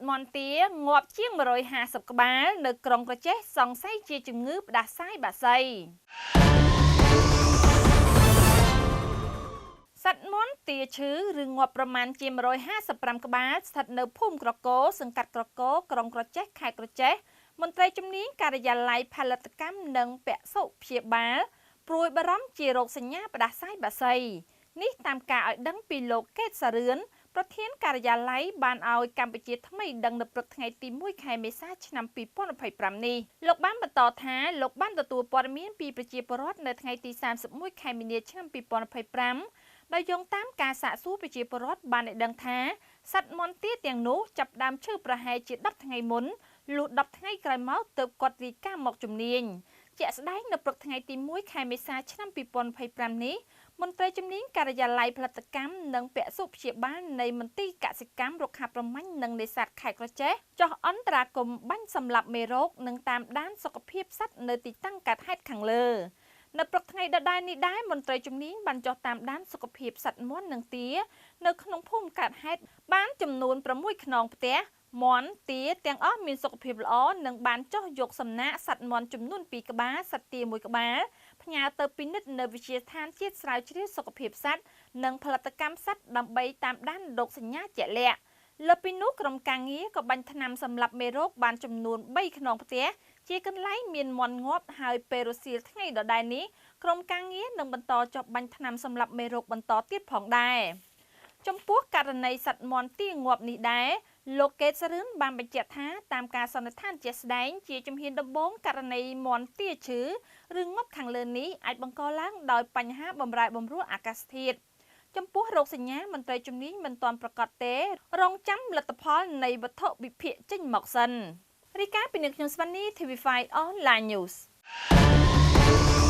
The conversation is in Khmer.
មន់ទាងាប់ជាង150ក្បាលនៅក្រុងក្រចេះសង្ស័យជាជំងឺផ្ដាសាយបាសីសត្វមាន់ទាឈឺឬងាប់ប្រមាណជា155ក្បាលស្ថិតនៅភូមិក្រគរសង្កាត់ក្រគរក្រុងក្រចេះខេត្តក្រចេះមន្ត្រីជំនាញការិយាល័យផលិតកម្មនិងពសុព្យាបាលព្រួយបារម្ភជារោគសញ្ញាផ្ដាសាយបាសីនេះតាមការឲ្យដឹងពីលោកកេតសារឿនប្រធានការិយាល័យបានឲ្យកម្ពុជាថ្មីដឹងនៅព្រឹកថ្ងៃទី1ខែមេសាឆ្នាំ2025នេះលោកបានបន្តថាលោកបានទទួលព័ត៌មានពីប្រជាពលរដ្ឋនៅថ្ងៃទី31ខែមីនាឆ្នាំ2025ដោយយោងតាមការសាកសួរប្រជាពលរដ្ឋបានឲ្យដឹងថាសត្វមាន់ទាទាំងនោះចាប់ដើមឈឺប្រហែលជា10ថ្ងៃមុនលុះ10ថ្ងៃក្រោយមកទើបគាត់រាយការណ៍មកជំនាញជាក់ស្ដែងនៅព្រឹកថ្ងៃទី1ខែមេសាឆ្នាំ2025នេះមន្ត្រីជំនាញការិយាល័យផលិតកម្មនិងពសុព្យាបាលនៃមន្ទីរកសិកម្មរុក្ខាប្រមាញ់និងនេសាទខេត្តក្រចេះចុះអន្តរាគមន៍បាញ់សម្លាប់មេរោគនិងតាមដានសុខភាពសត្វនៅទីតាំងកើតហេតុខាងលើនៅព្រឹកថ្ងៃដដែលនេះដែរមន្ត្រីជំនាញបានចុះតាមដានសុខភាពសត្វមាន់និងទានៅក្នុងភូមិកើតហេតុបានចំនួន6ខ្នងផ្ទះមាន់ទាទាំងអស់មានសុខភាពល្អនិងបានចុះយកសំណាកសត្វមាន់ចំនួន2ក្បាលសត្វទា1ក្បាលផ្ញើទៅពិនិត្យនៅវិទ្យាស្ថានជាតិស្រាវជ្រាវសុខភាពសត្វនិងផលិតកម្មសត្វដើម្បីតាមដានរោគសញ្ញាជាក់លាក់លើពីនោះក្រុមការងារក៏បាញ់ថ្នាំសម្លាប់មេរោគបានចំនួន3ខ្នងផ្ទះជាកន្លែងមានមាន់ងាប់ហើយពេលរសៀលថ្ងៃដដែលនេះក្រុមការងារនឹងបន្តចុះបាញ់ថ្នាំសម្លាប់មេរោគបន្តទៀតផងដែរចំពោះករណីសត្វមាន់ទាងាប់នេះដែរលោកកេតសារឿនបានបញ្ជាក់ថាតាមការសន្និដ្ឋានជាក់ស្ដែងជាជំហានដំបូងករណីមាន់ទាឈឺឬងាប់ខាងលើនេះអាចបង្កឡើងដោយបញ្ហាបម្រែបម្រួលអាកាសធាតុចំពោះរោគសញ្ញាមន្ត្រីជំនាញមិនទាន់ប្រកាសទេរងចាំលទ្ធផលនៃវត្ថុវិភាគចេញមកសិនរាយការណ៍ពីនាងខ្ញុំស្វណ្ណី TV5 Online News។